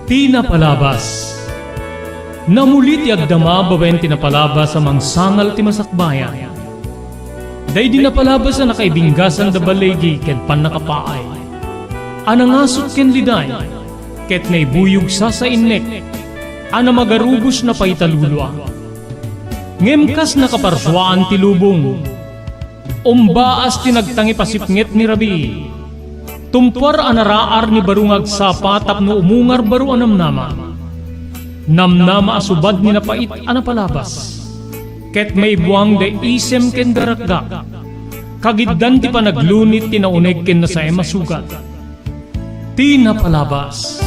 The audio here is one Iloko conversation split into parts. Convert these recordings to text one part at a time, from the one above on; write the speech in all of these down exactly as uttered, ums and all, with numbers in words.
Ti napalabas. Namuli ti agdama babaen ti napalabas a mangsangal ti masakbayan. Daydi napalabas a nakaibinggasan da baligi ken pannakapaay, a nangasut ken liday, ket naibuyog sasainnek, a namagarubos napaitalulua. Ngem kas nakaparsuaan ti lubong, umbaas ti nagtangip a sipnget ni rabii. Tumpuar a naraar ni baro nga agsapa tapno umungar baro a namnama. Namnama a subad ni napait a napalabas. Ket maibuang da isem ken darakdak. Kagiddan ti panaglunit ti nauneg ken nasaem a sugat. Ti napalabas.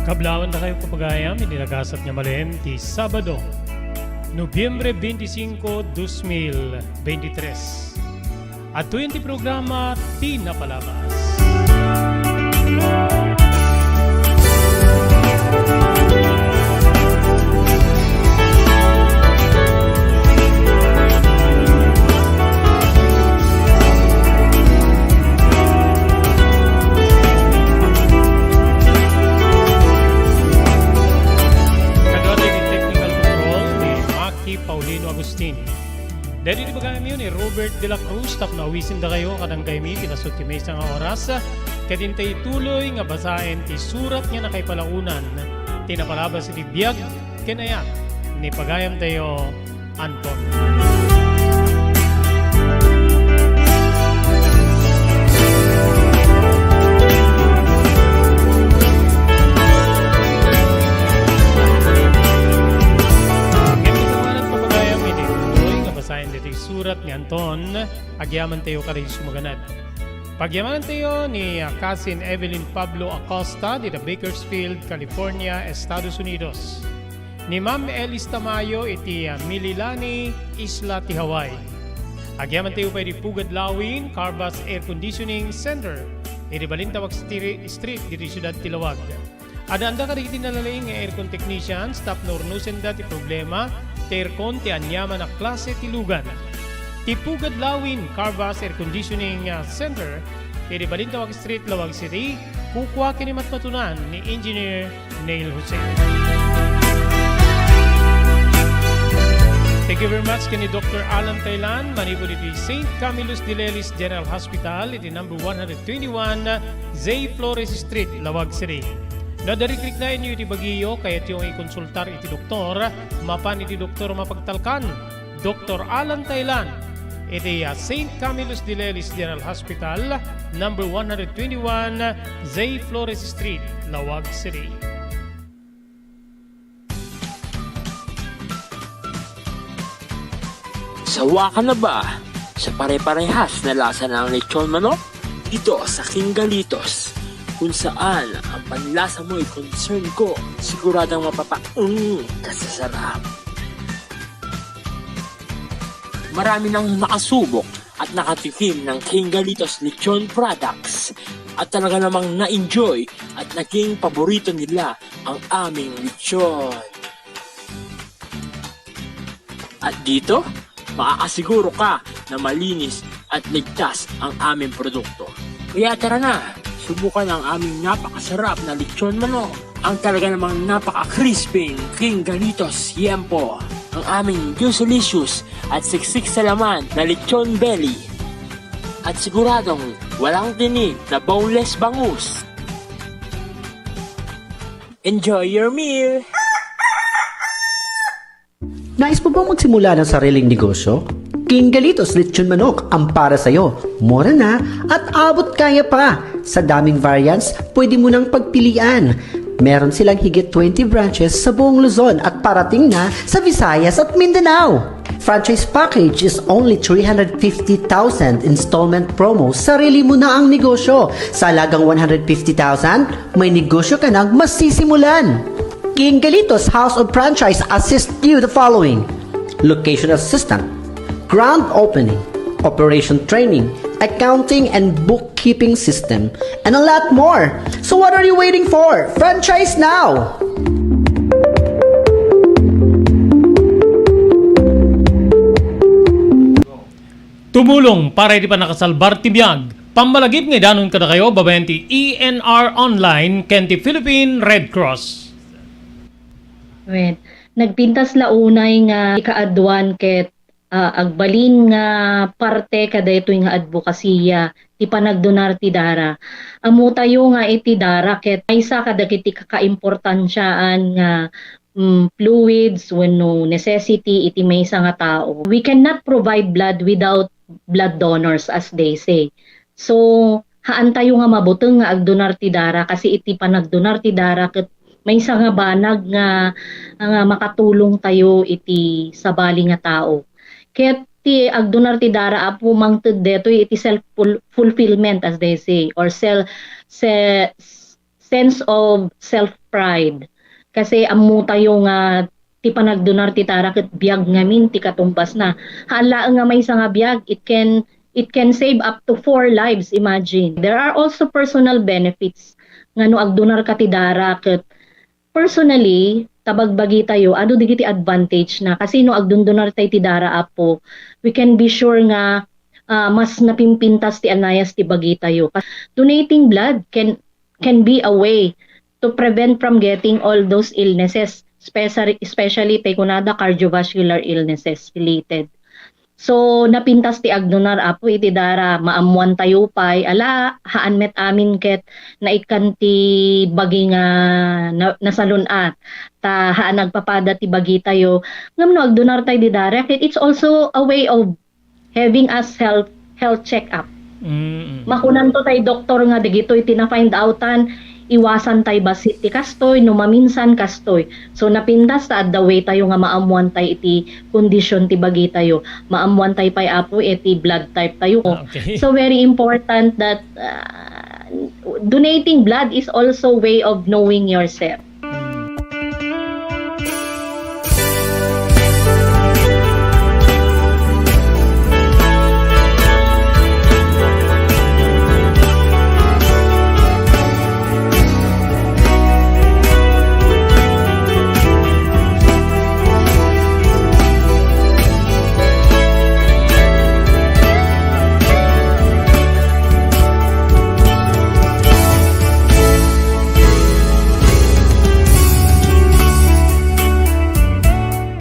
Kablaawandakayo, pagayam, iti nagasat nga malem ti Sabado, Nobyembre twenty-five, dos mil twenty-three. Adtoyen ti programa Ti Napalabas. Kaduak ti technical control ni Maki Paulino Agustin. Daydi ti pagayamyo ni Robert de la Cruz tapno awisendakayo kadagiti panagsubli ti maysa nga oras. Ket intay ituloy nga basaen ti surat nga nakaipalaonan ti napalabas iti biag ken ayat ni pagayamtayo, Anton. Ngem iti panganan ti pagayam iti daytoy nga basaen ditoy surat ni Anton, agyamantayo kadagiti sumaganad. Pagyamanantayo ni, ah, Cousin Evelyn Pablo Acosta dita Bakersfield, California, Estados Unidos. Ni Ma'am Elis Tamayo iti, ah, Mililani, Isla ti Hawaii. Agyamantayo pay iti Pugad Lawin, Carvas Air Conditioning Center, iti Balintawak Stri-, Street, ditoy siudad ti Laoag. Addaanda kadagiti nalaing nga aircon technicians tapno urnosenda ti problema ti aircon ti aniaman a klase ti lugan. Ti Pugad Lawin Carvas Air Conditioning, ah, Center, iti Balintawak Street, Laoag City, kukua ken imatmatunan ni Engineer Neil Jose. Thank you very much ken ni Doctor Alan Tailan, manipud iti Saint Camillus de Lelis General Hospital, iti number one hundred twenty-one, Zay Flores Street, Laoag City. No adda rikriknaenyo iti bagiyo, kayatyo nga ikonsultar iti doktor, mapan iti doktor a mapagtalkan, Doktor Alan Tailan, iti, ah, Saint Camillus de Lelis General Hospital, number one hundred twenty-one, Zay Flores Street, Laoag City. Sawa ka na ba sa pare-parehas na lasa ng lechon manok? Dito sa King Galitos, kung saan ang panlasa mo'y concern ko, siguradong mapapa-, mm, ka sa sarap. Marami nang nakasubok at nakatikim ng King Galitos Lechon Products at talaga namang na-enjoy at naging paborito nila ang aming lechon. At dito, makakasiguro ka na malinis at ligtas ang aming produkto. Kaya tara na, subukan ang aming napakasarap na lechon manok, ang talaga namang napaka-crispy King Galitos Yempo, ang aming juicylicious at siksik sa laman na lechon belly, at siguradong walang tinik na boneless bangus. Enjoy your meal! Nais mo bang magsimula ng sariling negosyo? King Galitos Lechon Manok ang para sa'yo. Mura na at abot kaya pa. Sa daming variants, pwede mo nang pagpilian. Meron silang higit twenty branches sa buong Luzon at parating na sa Visayas at Mindanao. Franchise package is only three hundred fifty thousand installment promo, sarili mo na ang negosyo. Sa halagang one hundred fifty thousand, may negosyo ka nang masisimulan. King Galitos House of Franchise assist you the following: location assistant, grand opening, operation training, accounting and bookkeeping system, and a lot more. So what are you waiting for? Franchise now! Tumulong para iti pannakasalbar ti biag. Pammalagip nga idanon kadakayo babaen ti E N R Online ken ti Philippine Red Cross. Wen, nagpintas la unay nga ikaaduan ket, ah, agbalin nga parte kadaytoy nga adbokasiya ti panagdonar ti dara. Ammotayo nga iti dara ket maysa kadagiti kakaimportansiaan nga, mm, fluids wenno necessity iti maysa nga tao. We cannot provide blood without blood donors, as they say. So, haantayo nga mabuteng nga agdonar ti dara, kasi iti panagdonar ti dara ket maysa nga banag nga, nga makatulongtayo iti sabali nga tao. Ket ti agdonar ti dara, Apo, mangted detoy iti self ful-, fulfillment, as they say, or sel-, se-, sense of self-pride. Kasi ammotayo nga ti panagdonar ti dara ket biag ngamin ti katumbasna. Haan laeng nga maysa nga biag, it can, it can save up to four lives, imagine. There are also personal benefits nga no agdonarka ti dara ket personally, ta bagbagitayo, adu dagiti advantage na. Kasi no agdondonartay ti dara, Apo, we can be sure nga, ah, mas napimpintas ti anayas ti bagitayo. Donating blood can can be a way to prevent from getting all those illnesses, especially, especially tay kunada cardiovascular illnesses related. So, napintas ti agdonar, Apo, iti dara, maammoantayo pay, ala, haan met amin ket naikkan ti bagi nga na-, nasalun-at. Ta haan agpapada ti bagitayo. Ngem no agdonartay di dara, ket it's also a way of having us health, health check-up. Mm. Makunanto tay doktor nga dagitoy ti na-find outan, iwasan tay bassit ti kastoy, no maminsan kastoy. So, napintas ta adda way tayo nga maammuan tay iti kondisyon ti bagitayo. Maammuan tay pay, Apo, iti blood type tayo. Ah, okay. So, very important that, ah, donating blood is also way of knowing yourself.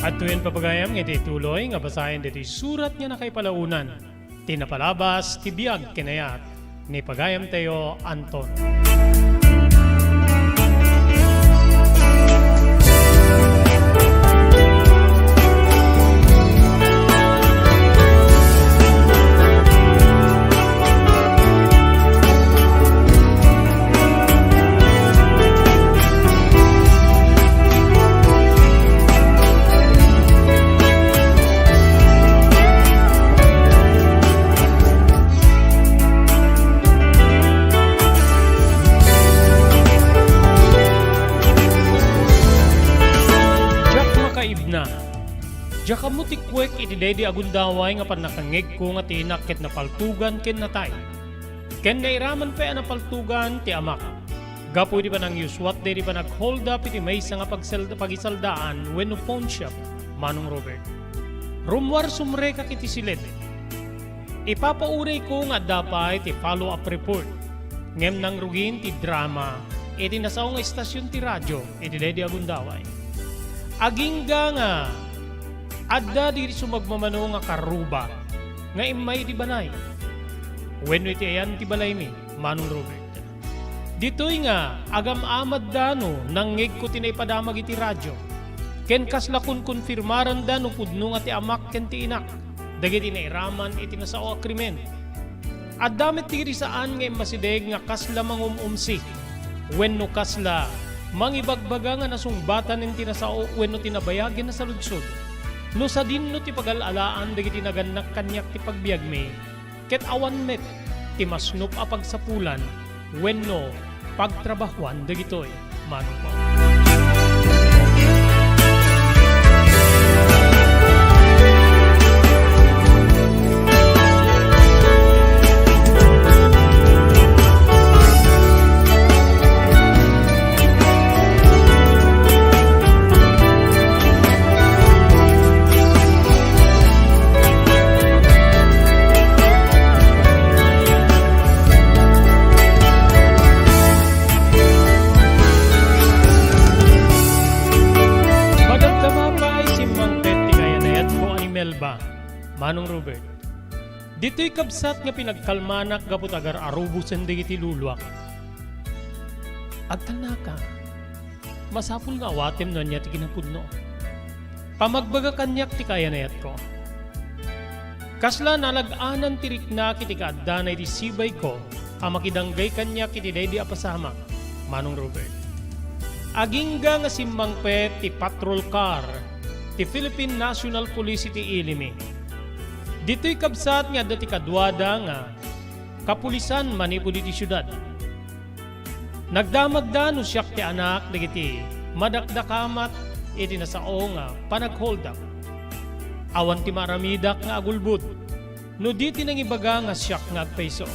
Adtoyen pagayam nga iti tuloy nga basaen ditoy surat nga nakaipalaonan, ti napalabas ti biag ken ayat ni pagayamtayo Anton. Diak makaibna. Diak ammo ti kuek iti daydi a gundaway nga pannakangngegko nga ti inak ket napaltugan ken natay. Ken nairaman pay a napaltugan ti amak. Gapu iti panangyuswat daydi panag-hold up iti maysa nga pagsel-, pagisaldaan wenno pawn shop, Manong Robert. Rummuar sumrekak iti siled. Ipapaurayko nga adda pay ti follow-up report. Ngem nangrugin ti drama iti nasao nga istasyon ti radyo iti daydi a gundaway. Agingga nga adda diri sumagmamano nga karruba nga immay iti balay. Wenno iti ayan ti balaymi, Manong Robert. Ditoy nga agam-amadda no nangngegko ti naipadamag iti radyo, ken kasla konkonfirmaranda no pudno nga ti amak ken ti inak dagiti nairaman iti nasao a krimen. Adda met dagiti saan nga immasideg nga kasla mangum-umsi wenno kasla mangibagbaga nga nasungbatanen ti nasao wenno ti nabayagen a saludsod. No sadinno ti pagal-alaan dagiti nagannak kaniak ti pagbiagmi, ket awan met ti masnop a pagsapulan wenno pagtrabahoan dagitoy. Manong Pao. Madamdama pay simmangpet ti kayanayatko a ni Melba, Manong Robert. Ditoy kabsat nga pinagkalmanak gapu ta agar-arubosen dagiti luluak. Agtalnaka. Masapul nga awatem no ania ti kinapudno. Pamagbaga kaniak ti kayanayatko. Kasla nalag-anan ti riknak iti kaaddanay ti sibayko a makidanggay kaniak iti daydi a pasamak, Manong Robert. Agingga nga simmangpet ti patrol car ti Philippine National Police iti ili mi. Ditoy kabsat nga adda ti kaduada nga kapulisan manipud iti siudad. Nagdamagda no siak ti anak dagiti madakdakamat iti nasao nga panaghold up. Awan ti maaramidak nga agulbod no di ti nangibaga nga siak nga agpayso.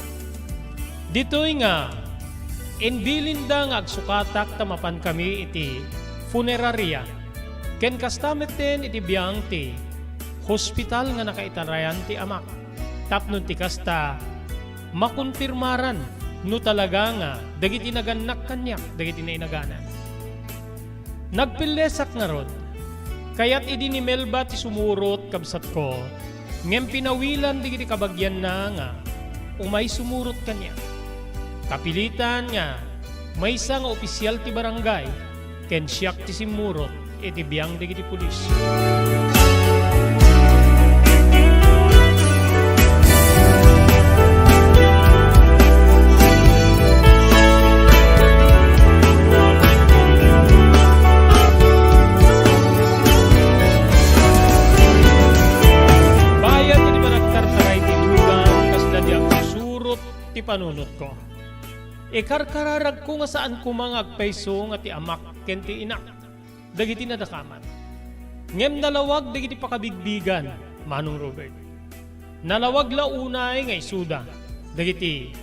Ditoy nga, imbilinda nga agsukatak ta mapankami iti funeraria, ken kasta metten iti biang ti hospital nga nakaitarayan ti amak. Tapno ti kasta, makonfirmaran no talaga nga dagiti nagannak kaniak dagiti nainagana. Nagpillesak ngarud. Kayat idi ni Melba ti sumurot, kabsatko, ngem pinawilan dagiti kabagianna nga umay sumurot kaniak. Kapilitan nga maysa nga opisyal ti barangay ken siak ti simmurot iti biang dagiti pulis. Bayat iti panagtartaray ti dugan, kasla di agsurot ti panunotko. Ikarkararagko nga saan koma nga agpayso nga ti amak ken ti inak dagiti nadakamat. Ngem nalawag dagiti pakabigbigan, Manong Robert. Nalawag la unay nga isuda dagiti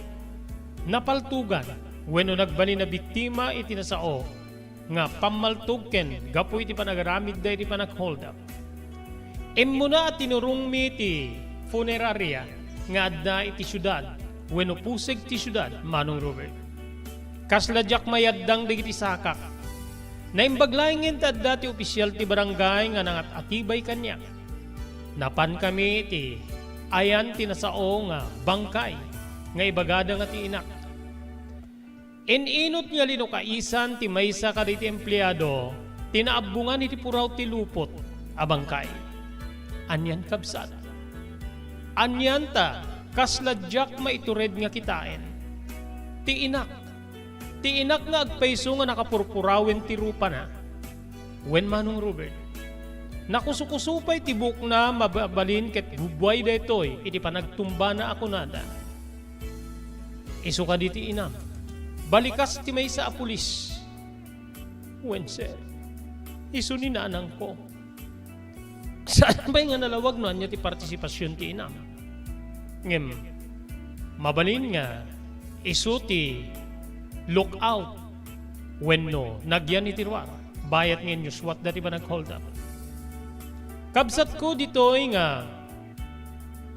napaltugan wenno nagbalin a biktima iti nasao nga pammaltog ken gapu iti panagaramidda iti panag-hold up. Immuna a tinurongmi ti funeraria nga adda iti siudad wenno puseg ti siudad, Manong Robert. Kasla diak mayaddang dagiti sakak. Naimbag laengen ta adda ti opisyal ti barangay nga nangat-atibay kaniak. Napankami iti ayan ti nasao nga bangkay nga ibagada nga ti inak. In-inut nga linukaisan ti maysa kadagiti empleado ti naabbongan iti puraw ti lupot a bangkay. Anian, kabsat? Anian ta kasla diak maitured nga kitaen? Ti inak. Ti inak nga agpayso nga nakapurpurawen ti rupana. Wen, Manong Robert, nakusokuso pay ti buokna mababalin ket gubbuay daytoy iti panagtumbana a kunada, "Isu kadi ti inam? Balikas ti maysa a pulis." "Wen, sir. Isu ni nanangko." Saan pay nga nalawag no ania ti partisipasion ti inam. Ngem mabalin nga isu ti lookout wenno nagyan iti ruar, bayat nga inyuswatda ti panag-hold up. Kabsatko, ditoy nga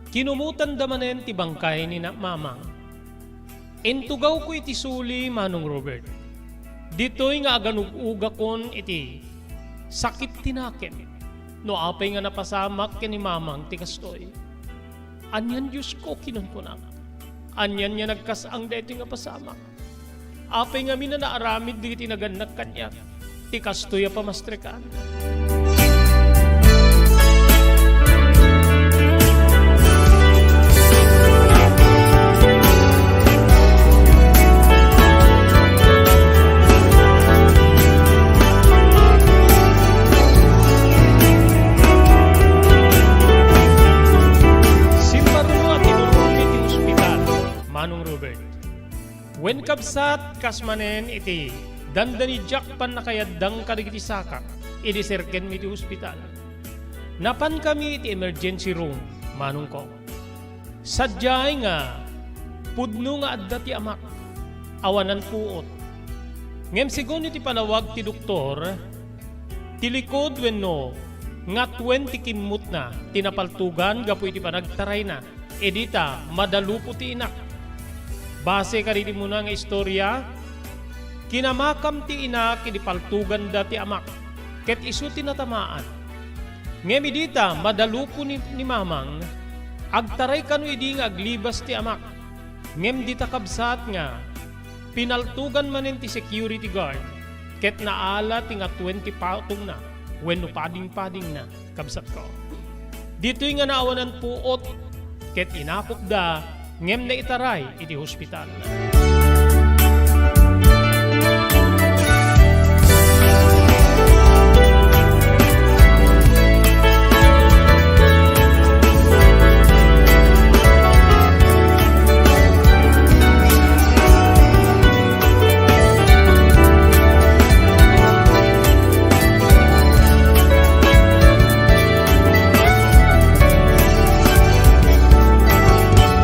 kinumutanda manen ti bangkay ni na-, mamang. Intugawko iti suli, Manong Robert. Ditoy nga aganug-ugakon iti sakit ti nakem. No apay nga napasamak ken ni mamang ti kastoy. Anian, Diosko, kinunkunak. Anian nga nagkas-ang daytoy nga pasamak? Apay ngamin a naaramid dagiti nagannak kaniak ti kastoy a pamastrekan? Ket kas manen iti dandani diak pannakayaddang kadagiti sakak idi serkenmi ti hospital, napankami iti emergency room, manongko. Sadiay nga pudno nga adda ti amak, awanan puot. Ngem segun iti panawag ti doktor, ti likod wenno ngatuen ti kimmutna ti napaltogan gapu iti panagtarayna. Idi ta madalupo ti inak. Base kadagiti muna nga istorya, kinamakam ti inak idi paltoganda ti amak, ket isu ti natamaan. Ngem idi ta madalupo ni, ni Mamang, agtaray kano idi nga aglibas ti amak. Ngem dita kabsat nga pinaltogan manen ti security guard, ket naala ti ngatuen ti patongna wenno padingpadingna. Kabsatko. Ditoy nga naawanan puot ket inakupda ngem naitaray iti hospital.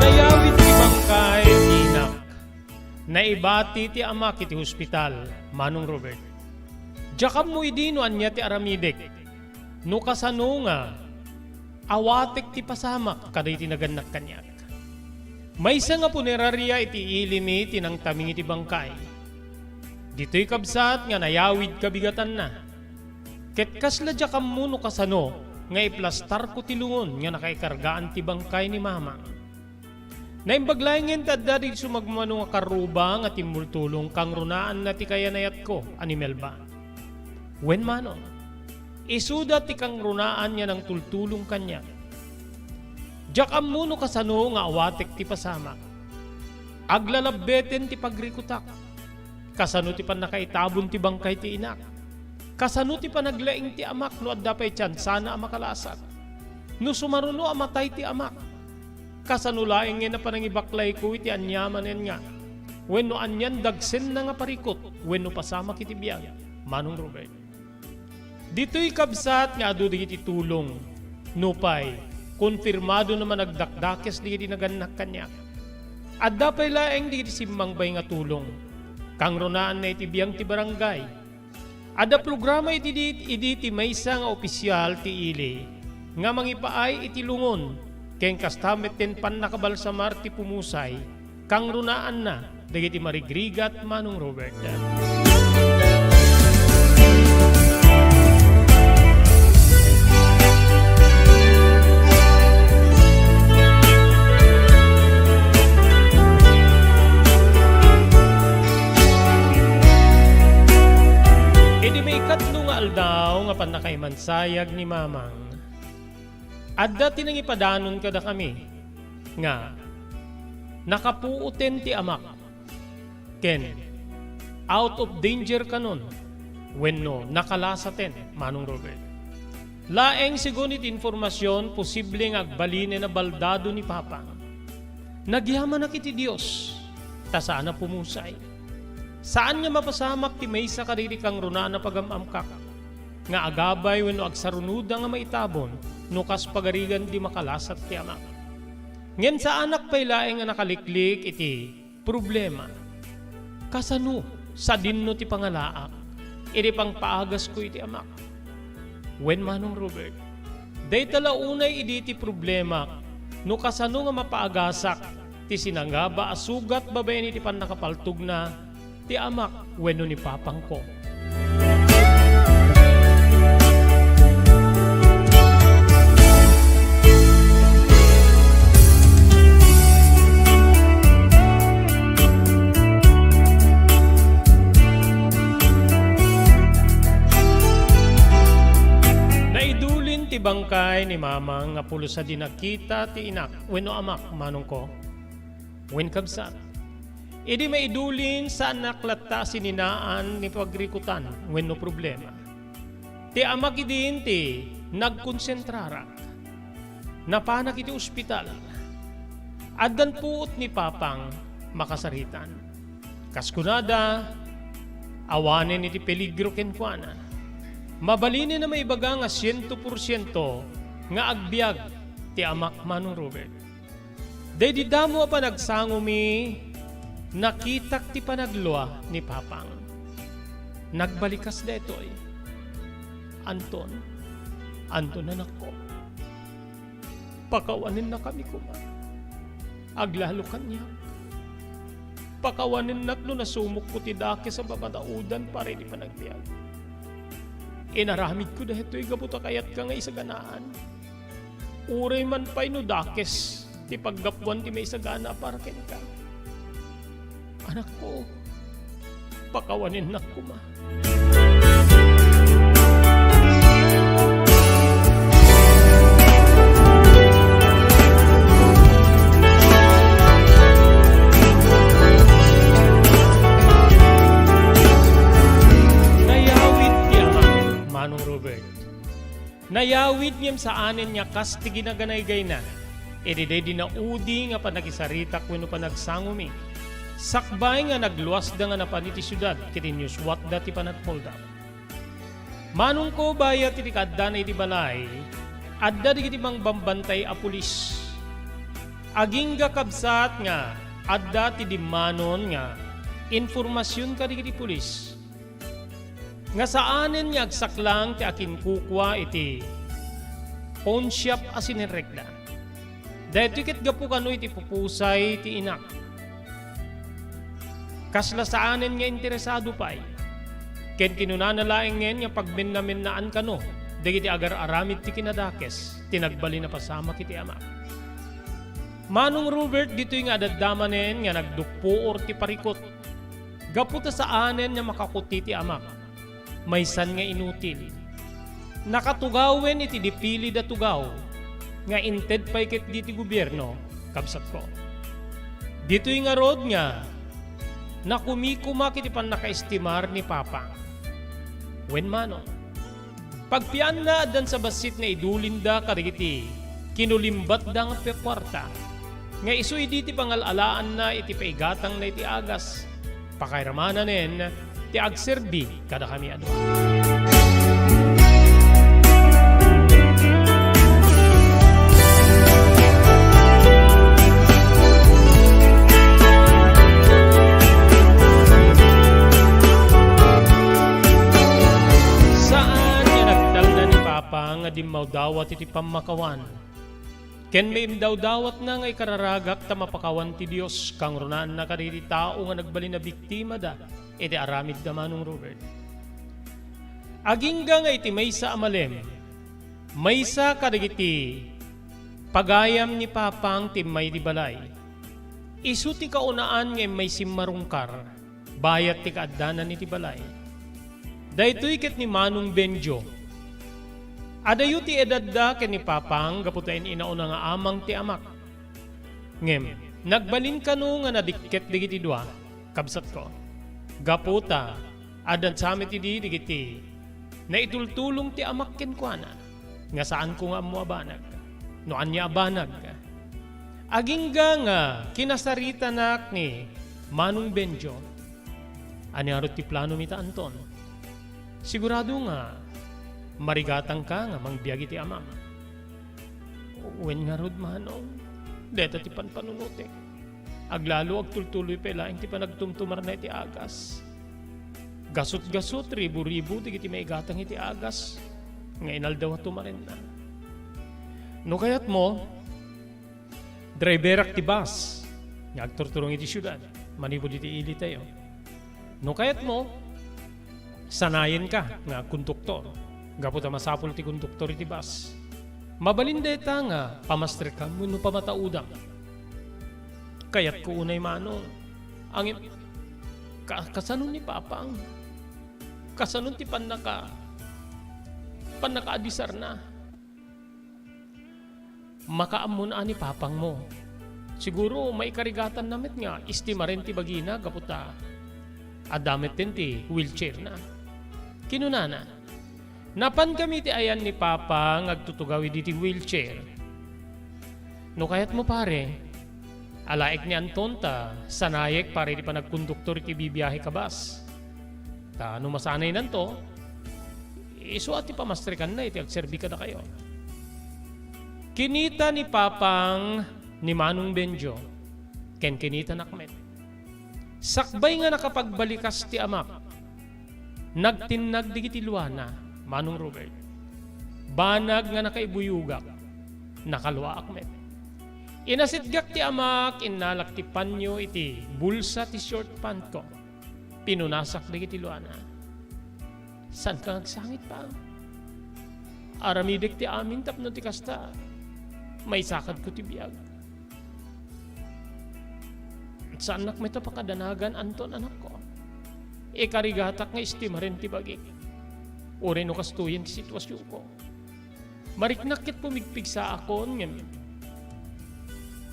Nayawid ti bangkay ti inak. Naibati ti amak iti hospital, Manong Robert. Diak ammo idi no ania ti aramidek. No kasano nga awatek ti pasamak kadagiti nagannak kaniak. Maysa nga puneraria iti ilimi ti nangtaming iti bangkay. Ditoy kabsat nga nayawid kabigatanna. Ket kasla diak ammo no kasano nga iplastarko ti lungon nga nakaikargaan ti bangkay ni Mamang. Naimbag laengen ti adda dagiti sumagmamano nga karruba nga timmultulong kangrunaanna ti kayanayatko a ni Melba. Wen manong, isuda ti kangrunaan nga nangtultulong kaniak. Diak ammo no kasano nga awatek ti pasamak. Aglalabbeten ti pagrikutak. Kasano ti pannakaitabon ti bangkay ti inak? Kasano ti panaglaing ti amak no adda pay tiansana a makalasat? No sumaruno a matay ti amak, kasano laeng nga napanangibaklayko iti ania manen nga wenno anian dagsenna nga parikut wenno pasamak iti biag, Manong Robert? Ditoy kabsat nga adu dagiti tulong, nupay konfirmadona a managdakdakes dagiti nagannak kaniak. Adda pay laeng dagiti simmangbay nga tulong. Kangrunaanna iti biang ti barangay. Adda programa iti di-, idi ti maysa nga opisial ti ili nga mangipaay iti lungon, ken kasta met ti pannakabalsamar ti pumusay, kangrunaanna dagiti marigrigat, Manong Robert. Idi maikatlo nga aldaw nga pannakaimansayag ni Mamang, adda ti nangipadanon kadakami nga nakapuoten ti amak ken out of danger kanon wenno nakalasaten, Manong Robert. Laeng segun iti informasion, posible nga agbalinen a baldado ni Papa. Nagyamanak iti Dios, ta saan a pumusay. Saan nga mapasamak ti maysa kadagiti kangrunaan a pagam-amkak nga agabay wenno agsarunoda nga maitabon no kas pagarigan ti makalasat ti amak. Ngem saanak pay laeng a nakaliklik iti problema. Kasano sadinno ti pangalaak idi pangpaagasko iti amak? Wen, Manong Robert, dayta la unay idi ti problema no kasano nga mapaagasak ti sinangaba a sugat babaen iti pannakapaltogna ti amak wenno ni papangko. Naidulin ti bangkay ni Mamang nga pulos a di nakita ti inak wenno amak, manongko. Wen, kabsat, idi maidulin, saannak latta a sininaan ni pagrikutan wenno problema. Ti amak idin ti nagkonsentrarak. Napanak iti ospital. Addan puot ni Papang makasaritan. Kas kunada, awanen iti peligro kenkuana. Mabalinen a maibaga nga siento por siento nga agbiag ti amak, Manong Robert. Daydi damo a panagsangomi, nakitak ti panaglua ni Papang. Nagbalikas daytoy. Anton, Anton, anakko. Pakawanennakami koma. Aglalo kaniak. Pakawanennak no nasumokko ti dakes a pamataudan para iti panagbiag. Inaramidko daytoy gapu ta kayatka nga isaganaan. Uray man pay no dakes ti paggapuan ti maisagana para kenka. Anakko, pakawanennak koma. Nayawid ti ama, Manong Robert. Nayawid ngem saanen nga kas ti ginaganaygayna. Iti daydi naudi nga panakisaritak wenno panagsangomi, sakbay nga nagluasda nga napan iti siudad ket inyusuatda ti panagpuldap. Manongko, bayat iti kaaddana iti balay, adda dagiti mangbambantay a pulis. Agingga, kabsat, nga adda ti dimmanon nga impormasion kadagiti pulis nga saanen nga agsaklang ti akinkukua iti pawnshop a sinerrekda. Daytoy ket gapu kano iti pupusay ti inak. Kasla saanen nga interesado pay. Ken kinunana laengen nga pagmennamennaan kano dagiti agar-aramid ti kinadakes ti nagbalin a pasamak iti ama. Manong Robert, ditoy nga adda manen nga nagdukpuor ti parikut. Gapu ta saanen nga makakuti ti amak, maysan nga inutil. Nakatugawen iti dipilid a tugaw nga inted pay ketdi ti gobierno, kabsatko. Ditoy ngarud nga nakumikomak iti pannakaestimar ni Papa. Wen, Manong, pagpianna, addan sa bassit nga idulinda kadagiti kinulimbatda nga kuarta, nga isu idi ti pangal-alaanna iti paigatangna iti agas, pakairamananen ti agserbi kadakami a dua. Saan nga nagtalna ni Papa nga dimmawdawat iti pammakawan. Ken maimdawdawatna nga ikararagak ta mapakawan ti Dios, kangrunaanna kadagiti tao nga nagbalin a biktimada iti aramidda, Manong Robert. Agingga nga iti maysa a malem, maysa kadagiti pagayam ni Papang ti immay iti balay. Isu ti kaunaan nga immay simmarungkar bayat ti kaaddanan iti balay. Daytoy ket ni Manong Benjo. Adayo ti edadda ken ni Papang gapu ta in-inauna nga amang ti amak. Ngem, nagbalin kano nga nadikket dagiti dua, kabsatko. Gapu ta, addan sa met idi dagiti naitultulong ti amak kenkuana, nga saanko nga ammo a banag. No ania a banag, agingga nga kinasaritanak ni Manong Benjo, ania ngarud ti plano mi ta, Anton? Sigurado nga marigatangka nga mangbiag iti amam. Wen ngarud, Manong, deta ti panpanunotek. Aglalo agtultuloy pay laeng ti panagtumtumarna iti agas. Gasut-gasut, ribu-ribu dagiti maigatang iti agas nga inaldaw a tumarenna. No kayatmo, driverak ti bus nga agturturong iti siudad manipud iti ilitayo. No kayatmo, sanayenka nga agkonduktor, gapu ta masapul ti konduktor iti bus. Mabalin dayta nga pamasterkam wenno pamataudam. Kayatko unay, Manong. Ngem, ka-, kasano ni Papang? Kasano ti pannaka-, pannakaadisarna? Makaammo a ni Papangmo. Siguro, maikarigatanna met nga istimaren ti bagina gapu ta adda metten ti wheelchairna. Kinunana, "Napankami iti ayan ni Papa nga agtutugaw idi ti wheelchair. No kayatmo, pare, Alaek ni Anton ta sanayek para iti panagkonduktor iti bibiahe ka bus. Ta no masanaynanto, isu a ti pamastrekanna iti agserbi kadakayo. Kinita ni Papang ni Manong Benjo, ken kinitanak met. Sakbay nga nakapagbalikas ti amak, nagtinnag dagiti luana, Manong Robert. Banag nga nakaibuyogak, nakaluaak met. Inasitgak ti amak, innalak ti panyo iti bulsa ti short pantko. Pinunasak dagiti luana. Saanka nga agsangit, Pa? Aramidek ti amin tapno ti kasta, maisakadko ti biag. Saannak met a pakadanagan, Anton, anakko. Ikarigatak nga estimaren ti bagik. Uray no kastoyen ti situasionko. Mariknak ket pumigpigsaakon, ngem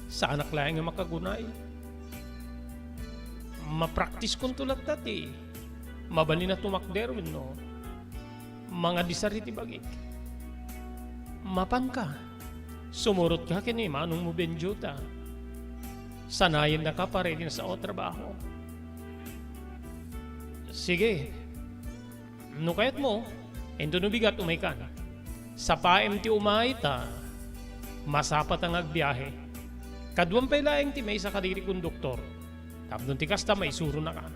saanak laeng nga makagunay. Mapraktiskonto latta ti mabalin a tumakder wenno mangadisar iti bagik. Mapanka, sumurotka ken ni Manongmo Benjo ta sanayennaka para iti nasao a trabaho. Sige, no kayatmo, inton no bigat umaykan. Sapaem ti umay ta masapata nga agbiahe. Kaduam pay laeng ti maysa kadagiti konduktor. Tapno ti kasta, maisuronaka.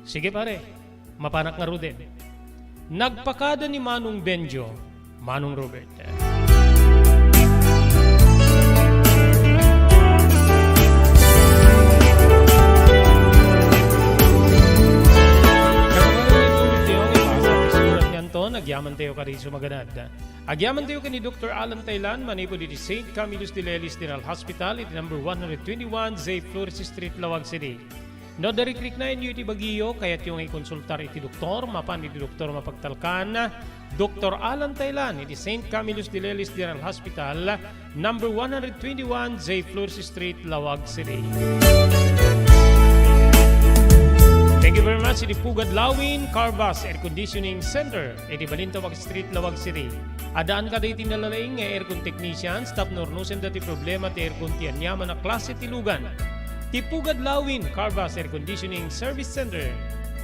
Sige, pare, mapanak ngaruden. Nagpakada ni Manong Benjo, Manong Robert. Agyamantayo kadi isu maganad. Agyamantayo ken ni Doktor Alan Taylan manipud iti Saint Camillus de Lelis General Hospital iti number one hundred twenty-one J Flores Street, Laoag City. No adda rikriknaenyo iti bagiyo, kayatyo nga ikonsultar iti doktor, mapan iti doktor mapagtalkan, Doktor Alan Taylan iti Saint Camillus de Lelis General Hospital, number one hundred twenty-one J Flores Street, Laoag City. Thank you very much iti Pugad Lawin Carvas Air Conditioning Center iti Balintawak Street, Laoag City. Addaan kadagiti nalaing nga aircon technicians tapno urnosenda ti problema ti aircon ti aniaman a klase ti lugan. Ti Pugad Lawin Carvas Air Conditioning Service Center.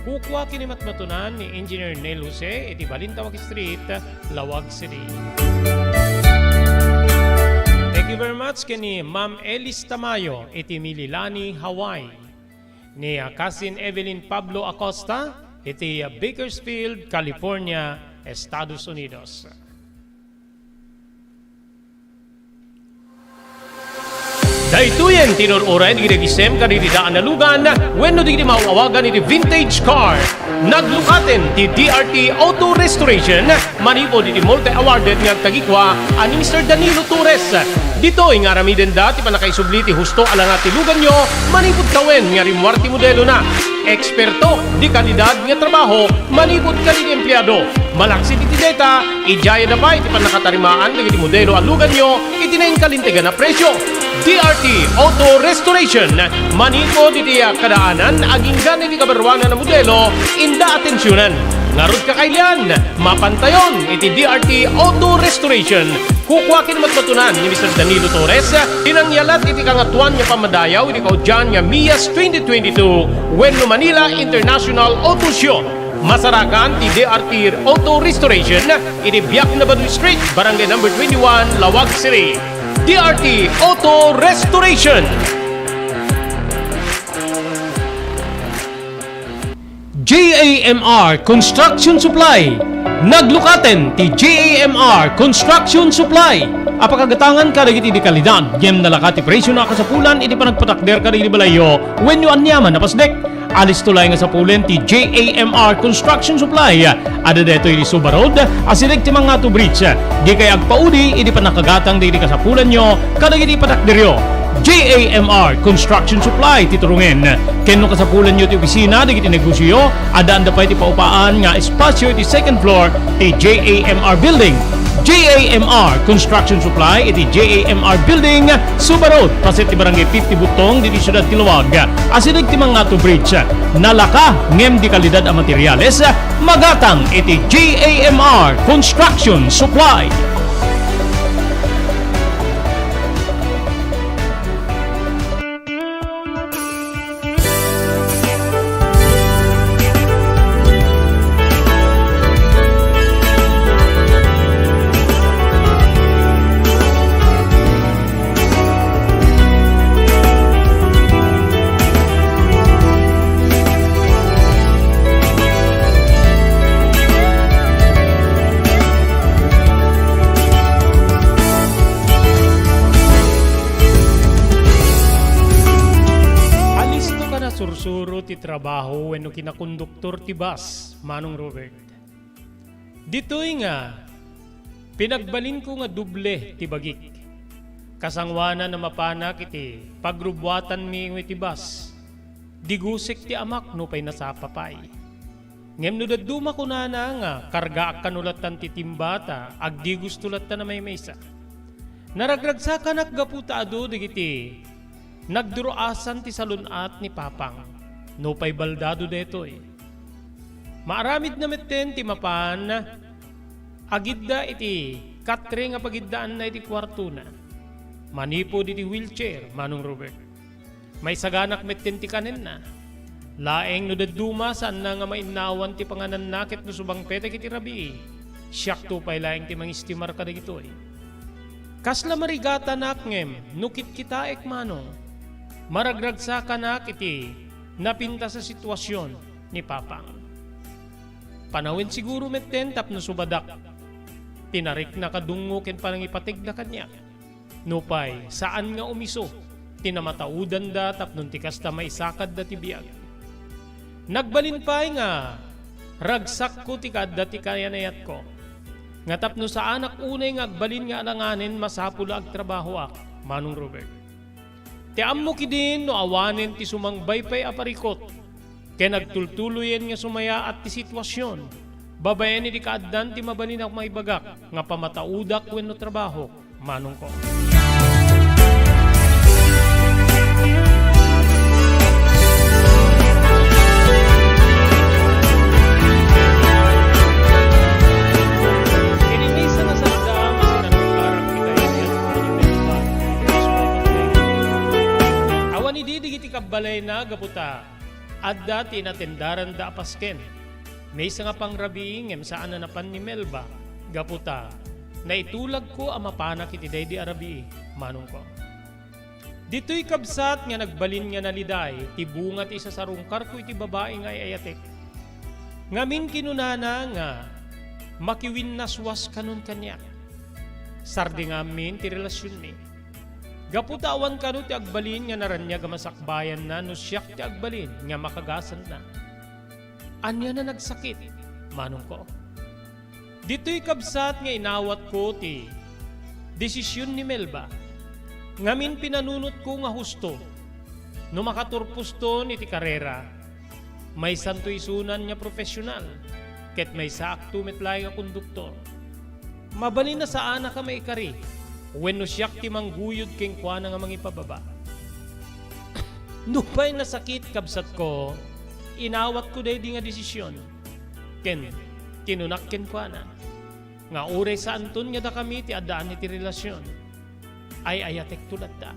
Kukua ken ni matmatunan ni Engineer Nel Jose iti Balintawak Street, Laoag City. Thank you very much ken ni Ma'am Elis Tamayo iti Mililani, Hawaii. Ni, ah, Cousin Evelyn Pablo Acosta iti, ah, Bakersfield, California, Estados Unidos. Daytoyen ti inur-uray dagiti agisem kadagiti daan a lugan wenno dagiti maaw-awagan iti vintage car. Naglukaten ti D R T Auto Restoration manipud iti multi-awarded nga agtagikua a ni Mister Danilo Torres. Ditoy nga aramidenda ti pannakaisubli ti husto a langa ti luganyo manipud tawen nga rimmuar ti modelona. Eksperto di kalidad nga trabaho manipud kadagiti empleado. Malaksid iti deta, idiayada pay ti pannakatarimaan dagiti modelo a luganyo iti nainkalintegan a presio. D R T Auto Restoration, manipud iti kadaanan agingga iti kabaruanan a modelo, inda atensionan. Ngarud, kakailian, mapantayon iti D R T Auto Restoration. Kukua ken matmatunan ni Mister Danilo Torres ti nangyalat iti Kangatoan nga Pammadayaw iti kaudian nga MIAS twenty twenty-two wenno Manila International Auto Show. Masarakan ti D R T Auto Restoration iti Biak na Baduy Street, Barangay Number twenty-one, Laoag City. D R T Auto Restoration. J A M R Construction Supply. Naglukaten ti J A M R Construction Supply. Apakagatangan kadagiti di kalidad, ngem nalaka ti presio na kasapulan iti panagpatakder kadagiti balayyo wenno aniaman a pasdek. Alisto laeng nga sapulen ti J A M R Construction Supply. Adda daytoy iti Suba Road, asideg ti Mangato Bridge. Dikay agpaudi iti pannakagatang dagiti kasapulanyo kadagiti patakderyo. J A M R Construction Supply ti turongen. Ken no kasapulanyo ti opisina dagiti negosioyo, addaanda pay ti paupaan nga espasio iti second floor ti J A M R Building. J A M R Construction Supply iti J A M R Building, Suba Road, paset ti Barangay fifty Butong, ditoy siudad ti Laoag. Asideg ti Mangato Bridge. Nalaka, ngem di kalidad a materials, magatang iti J A M R Construction Supply. trabaho wenno kinakonduktor ti bus, Manong Robert. Ditoy nga, pinagbalinko nga doble ti bagik. Kasangoanan a mapanak iti pagrubuatanmi iti bus, digusek ti amak nupay nasapa pay. Ngem no dadduma kunana nga kargaak kano lattan ti timba ta agdigusto lattan a maymaysa. Naragragsakanak gapu ta adu dagiti nagduruasan ti salun-at ni Papang, nupay baldado daytoy. Maaramidna metten ti mapan agidda iti katre nga pagiddaanna iti kuartona. Manipud iti wheelchair, Manong Robert. Maisaganak metten ti kanenna. Laeng no dadduma, saanna nga mainnawan ti pangananna ket no subangpetek iti rabii, siakto pay laeng ti mangistimar kadagitoy. Kasla marigatanak ngem no kitkitaek, Manong, maragragsakanak iti napintas a situasion ni Papang. Panawen siguro metten tapno subadak ti narikna kadungngo ken panangipategda kaniak. Nupay, saan nga umiso ti namataudanda tapno ti kasta maisakadda ti biag. Nagbalin pay nga ragsakko ti kaadda ti kayanayatko, nga tapno saanak unay nga agbalin nga alanganen, masapul a agtrabahoak, Manong Robert. Ti ammok idin no awanen ti sumangbay pay a parikut ken agtultuloyen nga sumayaat ti situasion, babaen iti kaaddan ti mabalin a maibagak nga pamataudak wenno trabahok, Manongko. Iti maysa nga sanda, masinarungkaran ti kayatna ni Melba. Awan idi dagiti kabbalayna gapu ta adda ti inatendaranda a pasken. Maysa nga pangrabii ngem saan a napan ni Melba gapu ta naitulagko a mapanak iti daydi a rabii, Manongko. Ditoy kabsat nga nagbalin nga naliday ti bunga ti isasarungkarko iti babai nga ay-ayatek. Ngamin kinunana nga makiwinnaswas kanon kaniak. Sardingamin ti relasionmi. Gapu ta awan kano ti agbalin nga naraniag a masakbayanna no siak ti agbalin nga makagasanna. Ania a nagsakit, Manongko? Ditoy kabsat nga inawatko ti desision ni Melba. Ngamin pinanunotko nga husto no makaturposton iti karera, maysanto isunan nga profesional, ket maysaakto met laeng a konduktor. Mabalin a saanak a maikari wenno siak ti mangguyod kenkuana nga mangipababa. Nupay nasakit, kabsatko, inawatko daydi nga desision. Ken kinunak kenkuana nga uray saanton nga dakami ti addaan iti relasion, ay-ayatekto latta.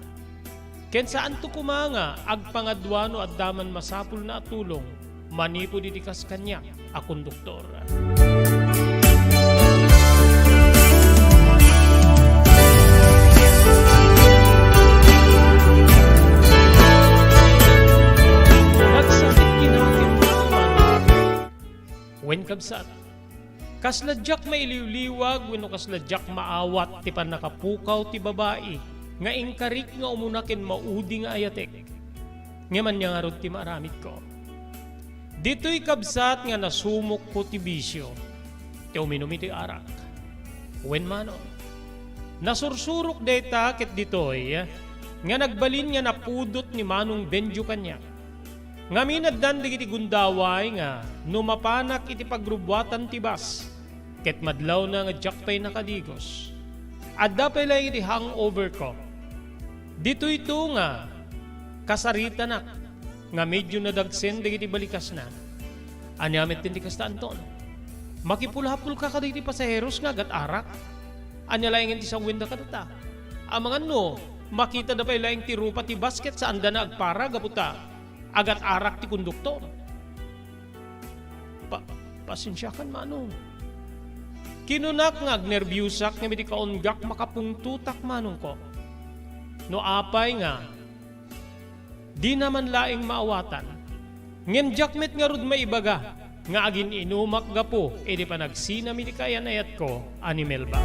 Ken saanto koma nga agpangadua no adda man masapulna a tulong manipud iti kas kaniak a konduktor. Nagsakit kinakin, Manong. Wen, kabsat, kasla diak mailiwliwag wenno kasla diak maawat ti pannakapukaw ti babai nga inkarik nga umuna ken maudi nga ayatek. Ngem ania ngarud ti maaramidko? Ditoy kabsat nga nasumokko ti bisio, ti uminum iti arak. Wen, Manong, nasursurok dayta ket ditoy nga nagbalin nga napudot ni Manong Benjo kaniak. Ngamin addan dagiti gundaway nga no mapanak iti pagrubuatan ti bus, ket madlawna nga diak pay nakadigos. Adda pay laeng iti hangover ko. Ditoyto nga kasaritanak nga medio nadagsen dagiti balikasna. Ania met ti kasta, Anton? Makipulapolka kadagiti pasaheros nga agat-arak? Ania laengen ti sawenda kadata? Amangan no makitada pay laeng ti rupa ti bus ket saanda nga agpara gapu ta agat-arak ti konduktor. Pa-, pasensiakan, Manong. Kinunak nga agnerbiosak ngem iti kaunggak makapungtotak, Manongko. No apay nga dina man laeng maawatan, ngem diak met ngarud maibaga nga agin-inumak gapu iti panagsinam iti kayan-ayatko a ni Melba.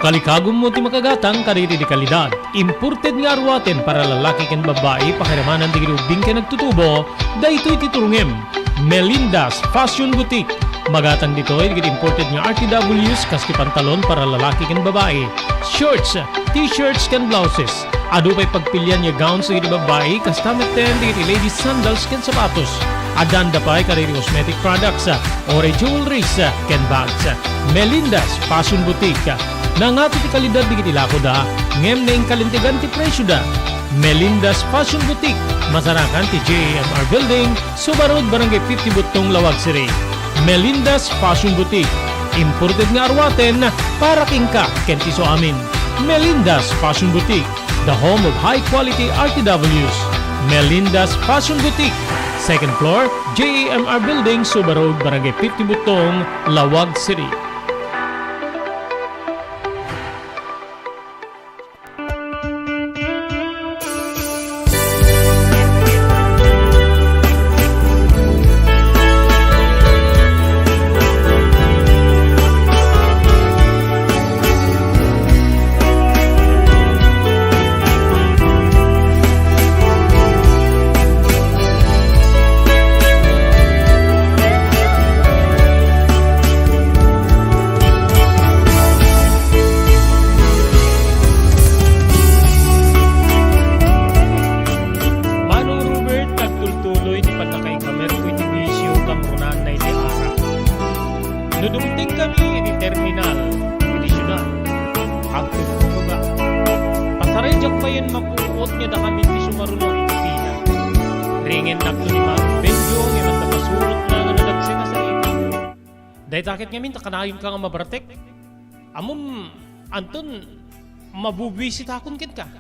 Kalikagummo ti makagatang kadagiti kalidad. Imported nga aruaten para lalaki ken babbai, pakiramanan dagiti ubbing ken agtutubo, daytoy ti turongem. Melinda's Fashion Boutique. Magatang ditoy dagiti imported nga R T Ws kas ti pantalon para lalaki ken babbai, shorts, t-shirts ken blouses. Adu pay pagpilian nga gowns dagiti babbai, kasta metten dagiti ladies sandals ken sapatos. Addaanda pay kadagiti cosmetic products, uray jewelries, ken bags. Melinda's Fashion Boutique. Nangato ti kalidad dagiti lakoda, ngem naingkalintegan ti presioda. Melinda's Fashion Boutique, masarakan ti J A M R Building, Suba Road, Barangay fifty Buttong, Laoag City. Melinda's Fashion Boutique, imported nga aruaten para kenka ken ti isuamin. Melinda's Fashion Boutique, the home of high quality R T Ws. Melinda's Fashion Boutique, second floor, J A M R Building, Suba Road, Barangay fifty Buttong, Laoag City. Manong Robert, nagtultuloy ti pannakaikamerko iti bisio kangrunaan iti arak. No dumtengkami iti terminal iti siudad, agtultulogak. Pasaraydiak payen mapuot nga dakami ti sumaruno iti pila. Ringennak ni Manong Benjo nga adda pasurotna nga nadagsen a saripa. Dayta ket ngamin ta kanayonka nga mabaratek? Ammom, Anton, mabubuisitakon kenka.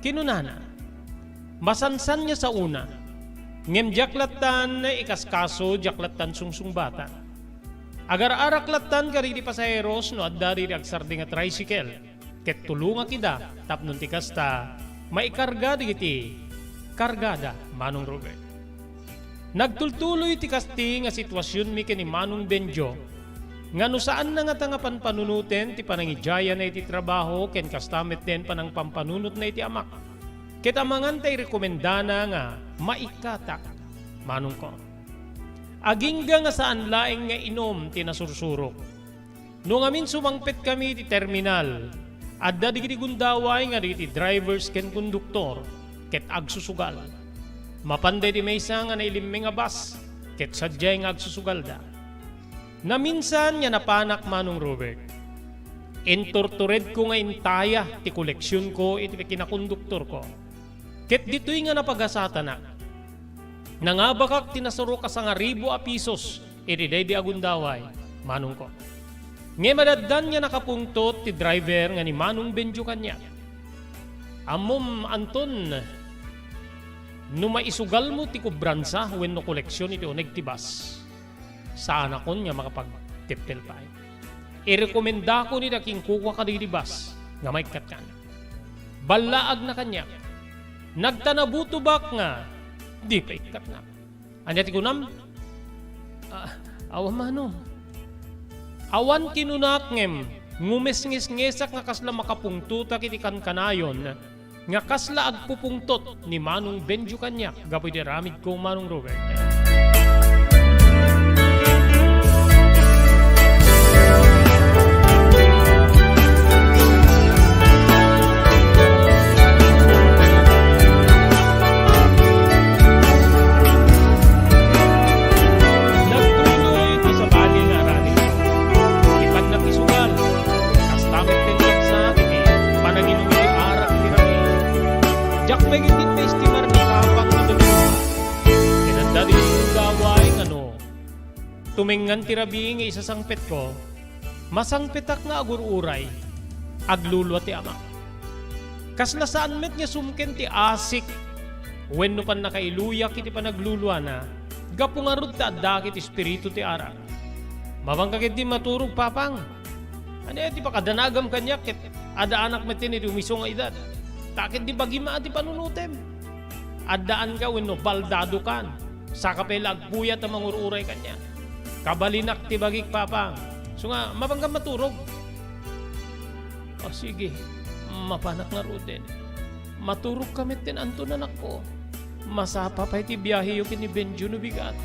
Kinunana, masansan nga saona, ngem diak lattan ikaskaso, diak lattan sungsungbatan. Agar-arak lattan kadagiti pasaheros no adda dagiti agsardeng a tricycle, ket tulongak ida tapno ti kasta, maikarga dagiti kargada, Manong Robert. Nagtultuloy ti kasti nga situasionmi ken ni Manong Benjo, nga no saanna ngata nga panpanunoten ti panangidiayana iti trabaho ken kasta metten panangpampanunotna iti amak, ket amangan ta irekomendana nga maikkatak, manongko. Agingga nga saan laeng nga inum ti nasursurok. No ngamin sumangpetkami iti terminal, adda dagiti gundaway nga dagiti drivers ken konduktor ket agsusugal. Mapan daydi maysa nga nailimmeng a bus ket sadiay nga agsusugalda. Naminsan nga napanak, Manong Robert, inturturedko nga intaya ti koleksionko iti kinakonduktorko. Ket ditoy nga napagasatanak, nangabakak ti nasurok a sangaribu a pisos iti daydi a gundaway, manongko. Ngem addan nga nakapungtot ti driver nga ni Manong Benjo kaniak. Ammom, Anton, no maisugalmo ti kubransa wenno koleksion iti uneg ti bus, saanakon nga makapagtippel pay. Irekomendakon ida kenkuana kadagiti bus nga maikkatkana. Ballaagna kaniak. Nagtanabutobak nga di pay ikkatna. Ania ti kunam? Ah, awan, manong. Awan kinunak ngem ngumesngesngesak nga kasla makapungtotak iti kankanayon nga kasla agpupungtot ni Manong Benjo kaniak gapu iti aramidko, Manong Robert. Nagtuloy ti sabali nga aramid. Ti pannakisugal, kasta met ti saksak iti panaginum iti arak iti rabii. Diak met ketdi maestimar ni Papa nga domingo. Kinanda ti gundaway nga no tumengngan ti rabii nga isasangpetko, masangpetak nga agur-uray, aglulua ti amak. Kasla saan met nga sumken ti asik wenno pannakailuyak iti panagluluana, gapu ngarud ta adda ket espiritu ti arak. Mapanka ketdi maturog, Papang? Ania ti pakadanagam kaniak ket addaanak metten iti umiso nga edad? Ta ketdi bagim a ti panunotem. Addaanka wenno baldadokan, saka pay la agpuyat a mangur-uray kaniak. Kabalinak ti bagik, Papang. Isu nga, mapanka maturog? O, sige, mapanak ngaruden. Maturogka met ten Anton, anakko. Masapa pay ti biaheyo ken ni Benjo no bigat.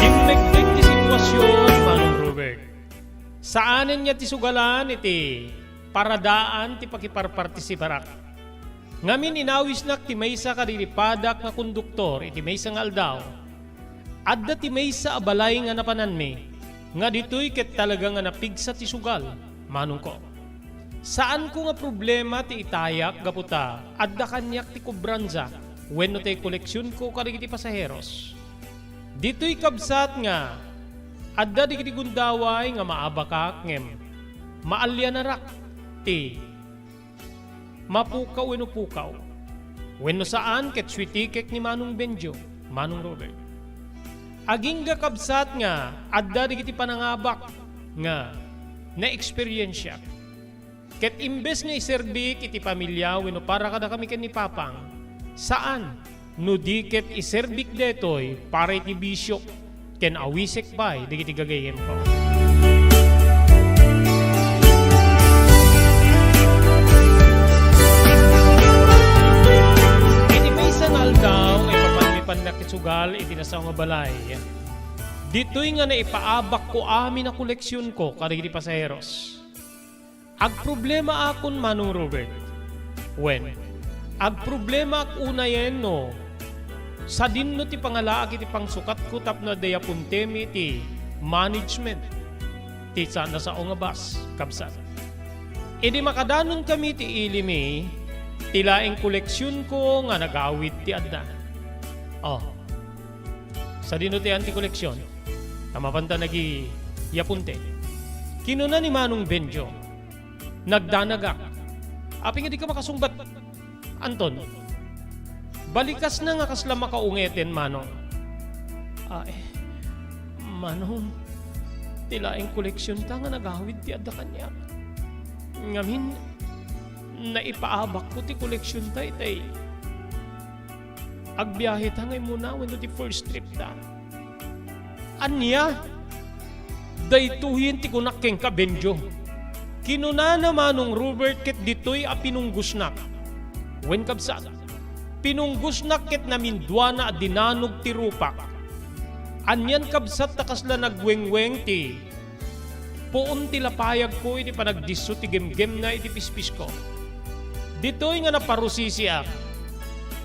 Immekmek ti sitwasion, Manong Robert. Saanen nga ti sugalan iti paradaan ti pakiparpartisiparak. Ngamin, inawisnak ti maysa kadagiti padak nga konduktor iti maysa nga aldaw. Adda ti maysa a balay nga napananmi, nga ditoy ket talaga nga napigsa ti sugal, manongko. Saanko nga problema ti itayak gapu ta adda kaniak ti kobransa wenno ti koleksionko kadagiti pasaheros. Ditoy kabsat nga adda dagiti gundaway nga maabakak ngem maallianarak ti mapukaw wenno pukaw. Wenno saan ket suitikek ni Manong Benjo, Manong Robert. Agingga kabsat nga adda dagiti panangabak nga naeksperiensiak. Ket imbes nga iserbik iti pamilia wenno para kadakami ken ni Papang, saan, no di ket iserbik daytoy para iti bisiok ken awisek pay dagiti gagayyemko. Iti maysa nga aldaw nga ipapanmipannak ti sugal iti nasao nga balay, ditoy nga naipaabakko amin a koleksionko kadagiti pasaheros. Agproblemaakon, Manong Robert. Wen, agproblemaak unayen no sadinno ti pangalaak iti pangsukatko tapno adda yapuntemi iti management ti sa-, nasao nga bus, kabsat. Idi makadanonkami ti ilimi, ti laeng koleksionko nga nagawid ti adda. Oh, sadinno ti anti koleksion? Ta mapanta nagiyapunte. Kinuna ni Manong Benjo, nagdanagak. Apay nga dika makasungbat, Anton? Balikasna nga kasla makaungeten, Manong. Ay, Manong, ti laeng koleksionta nga nagawid ti adda kaniak. Ngamin, naipaabakko ti koleksionta itay agbiaheta nga immuna wenno ti first tripta. Ania? Daytoyen ti kunak kenka, Benjo. Kinunana Manong Robert ket ditoy a pinunggosnak. Wen, kabsat, pinunggosnak ket naminduana a dinanog ti rupak. Anian, kabsat, ta kasla nagwengweng ti puon ti lapayagko iti panagdisso ti gemgemna iti pispisko. Ditoy nga naparusisiak.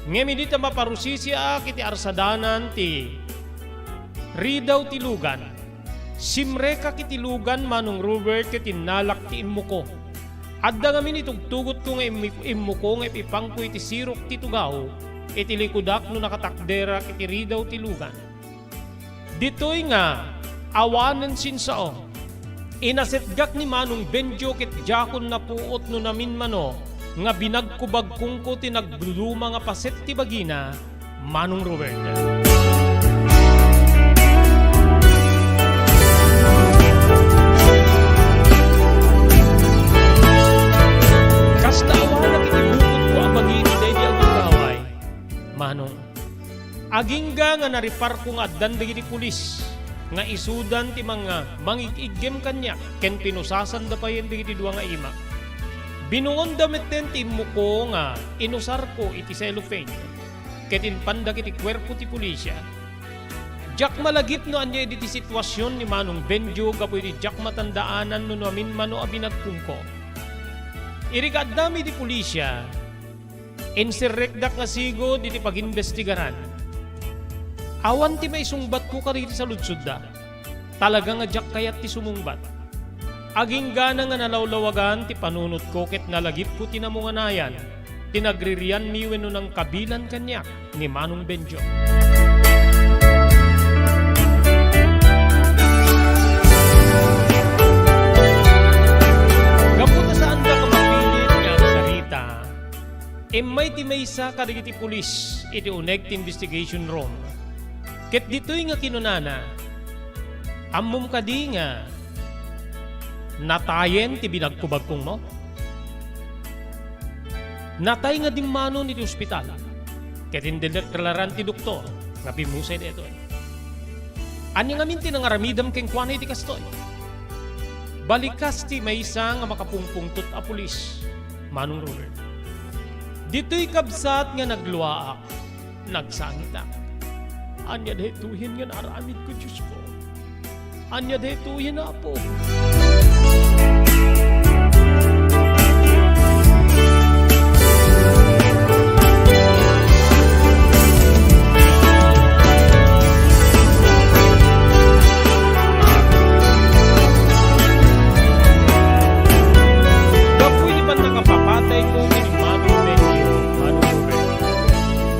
Ngem idi ta maparusisiak iti arsadanan ti Ridaw ti Lugan, simrekak iti lugan, Manong Robert, ket innalak ti immuko. Adda ngamin itugtugotko nga immi-, immuko nga ipipangko iti sirok ti tugaw iti likudak no nakatakderak iti Ridaw ti Lugan. Ditoy nga awanen sinsao, inasetgak ni Manong Benjo ket diakon napuot no naminmano nga binagkubagkongko ti nagduduma nga paset ti bagina, Manong Robert. Kasla awanak iti bukotko a bagina daydi agundaway, Manong. Agingga nga nariparko nga addan dagiti pulis nga isudan ti manga mangig-iggem kaniak ken pinusasanda payen dagiti dua nga imak. Binungonda metten ti immuko nga inusarko iti cellophane ket impandak iti kuerpo ti pulisia. Diak malagip no ania idi ti situasion ni Manong Benjo gapu iti diak matandaanan no naminmano a binagkongko. Idi kaaddami iti pulisia, inserrekdak nga sigud iti pagimbestigaran. Awan ti maisungbatko kadagiti saludsodda. Talaga nga diak kayat ti sumungbat. Aginggana nga nalawlawagan ti panunotko ket nalagipko ti namunganayan ti nagririanmi wenno nangkabilan kaniak ni Manong Benjo. Gapu ta saandaka mapilit nga agsarita, immay ti maysa kadagiti pulis iti uneg ti investigation room. Ket ditoy nga kinunana, "Ammom kadi nga Natayen ti binagkubagkongmo? Natay nga dimmanon iti ospital, ket indeklararan ti doktor nga bimmusay daytoy. Ania ngamin ti nangaramidam kenkuana iti kastoy? Balikas ti maysa nga makapungpungtot a pulis, Manong Robert. Ditoy kabsat nga nagluaak, nagsangitak. Ania daytoyen nga naaramidko, Diosko? Ania daytoyen, Apo? Gapu iti pannakapapatayko ken ni Manong Benjo, Manong Robert,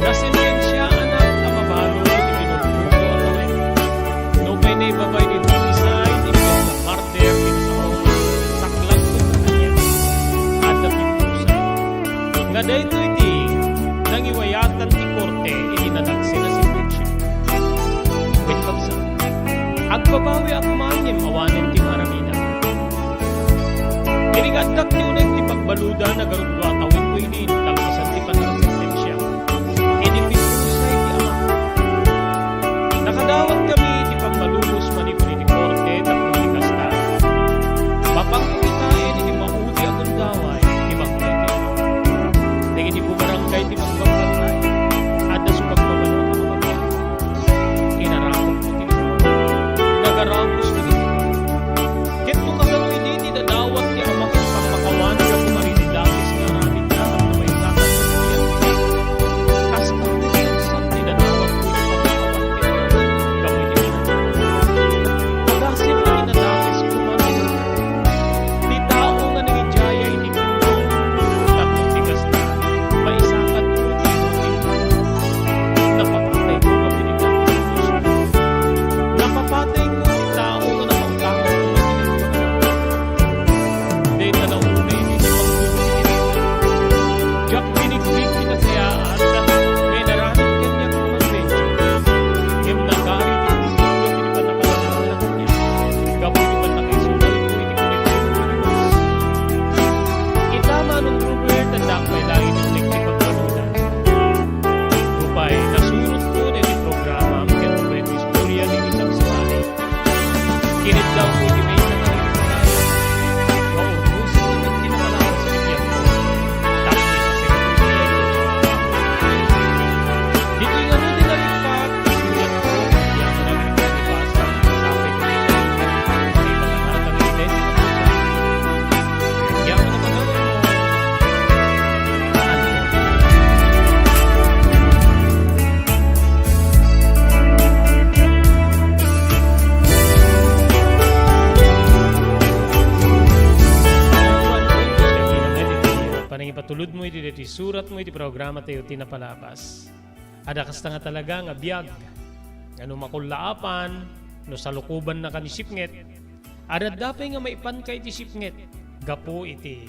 nasentensiaanak a mabalud iti pinulbulto a kawek. Nupay naibabain iti homicide, iti pagka-murder, iti sao, saklag ket kaniak. Adda pimpusa nga daytoy ti nangiwayatan ti korte iti nadaksil a sentensia. Wen, kabsat, agbabawiak man ngem awanen ti maaramidam. Iti nga addak ti uneg ti pagbaludan, agarud dua a tawenko idi kalpasan ti pannakasentensia. Idi pimpusa iti ama. Nakadawat kami iti pammalubos manipud iti korte tapno iti kasta, mapangpakitaen iti maudi a gundaway ti bangkay ti ama. Dagiti bubarangay ti magbambantay, adda sumagmamano a kababayan. Inaramidko ti nagaramos dagiti Ket no kasano idi ti dadawat ti ama ken pammakawan gapu marididakes nga aramidda tapno maisakit ti biag? Kas kami ti dadawat ti pammakawan ken gapu iti aramidda. Agasem nga inadakes koma ti tao nga nangidiaya iti Tapno ti kasta, maisakatko ti buti. Napapatayko gapu iti dakes ti puso. Napapatayko ti tao nga napautangko iti pagkawan. Dayta naunay iti pagtulong iti Dios. Diak binigbigbinasayaan nga inaramid kaniak ni Mang Benjo. Ngem nagari ti puso iti pannakalangitan kaniak. Gapu iti pannakaisunalko iti koneksion iti Dios. Ita, Manong Robert, adda pay laeng ti pagbaludan. Nupay nasurotko daydi programam ken daydi istorya daydi sabsabali, kiniddawko iti maysa nga nagkasala. Maurmosen laeng ti napalabas iti biagko. Tapno ipasenko iti Ditoy ngarud ti nalippat, isuyatko, iti amin a nagkasala, sapay ti Dios, iti pagkatangitay ti kapusan. Iti amin a pagkatangitay. Panangipatulodmo iti daytoy suratmo iti programatayo ti napalabas. Adda kasta nga talaga nga biag nga no makullaapan, no salukobannaka ni sipnget, adda pay nga maipanka iti sipnget gapu iti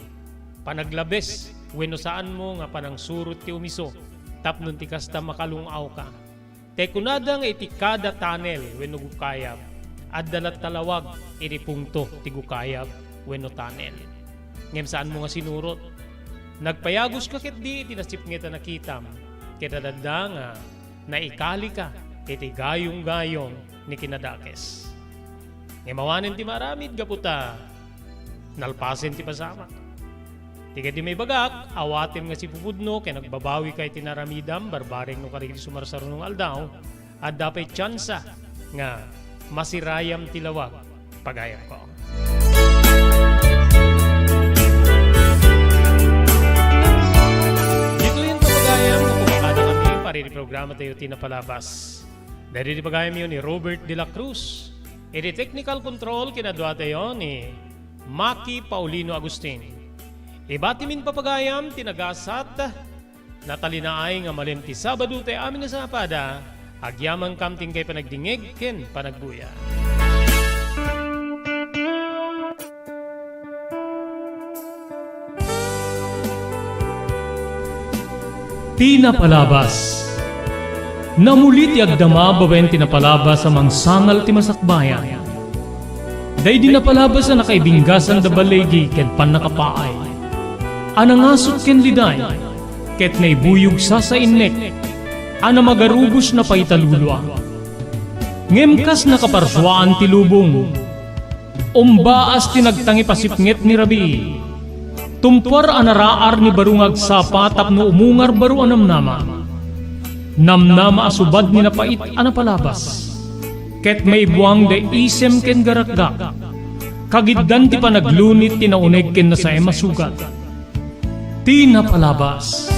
panaglabes wenno saanmo nga panangsurot ti umiso tapno ti kasta makalung-awka. Tay kunada nga iti kada tunnel wenno gukayab, adda latta lawag iti pungto ti gukayab wenno tunnel. Ngem saanmo nga sinurot. Nagpayagoska ketdi iti nasipnget a nakitam, ket adda nga naikalika iti gayonggayong ni kinadakes. Ngem awanen ti maaramid gapu ta nalpasen ti pasamak. Ti ketdi maibagak, awatem nga sipupudno ken agbabawika iti naaramidam, barbareng no kadagiti sumarsaruno nga aldaw, adda pay tiansa nga masirayam ti lawag, pagayamko. Ditoyen, pagayam, no kumakada kami, pari ti programatayo ti napalabas. Daydi ti pagayamyo ni Robert de la Cruz. Iti technical control, kinaduatayo ni Maki Paulino Agustin. Ibatimin, papagayam, ti nagasat, natalinaay nga malem ti Sabado ti amin a sapada, agyamankam ti inkay panagdingngeg ken panagbuya. Ti napalabas. Namuli ti agdama babaen ti napalabas a mangsangal ti masakbayan. Daydi napalabas a nakaibinggasan da baligi ken pannakapaay, a nangasut ken liday, ket naibuyog sasainnek, a namagarubos na paitalulua. Ngem kas nakaparsuaan ti lubong, umbaas ti nagtangipasipnget ni Rabii. Tumpuar a naraar ni baro nga agsapa tapno umungar baro a namnama. Namnama a subad ni napait a napalabas. Ket maibuang da isem ken garakgak. Kagiddan ti panaglunit ti nauneg ken nasaem a sugat. Ti napalabas.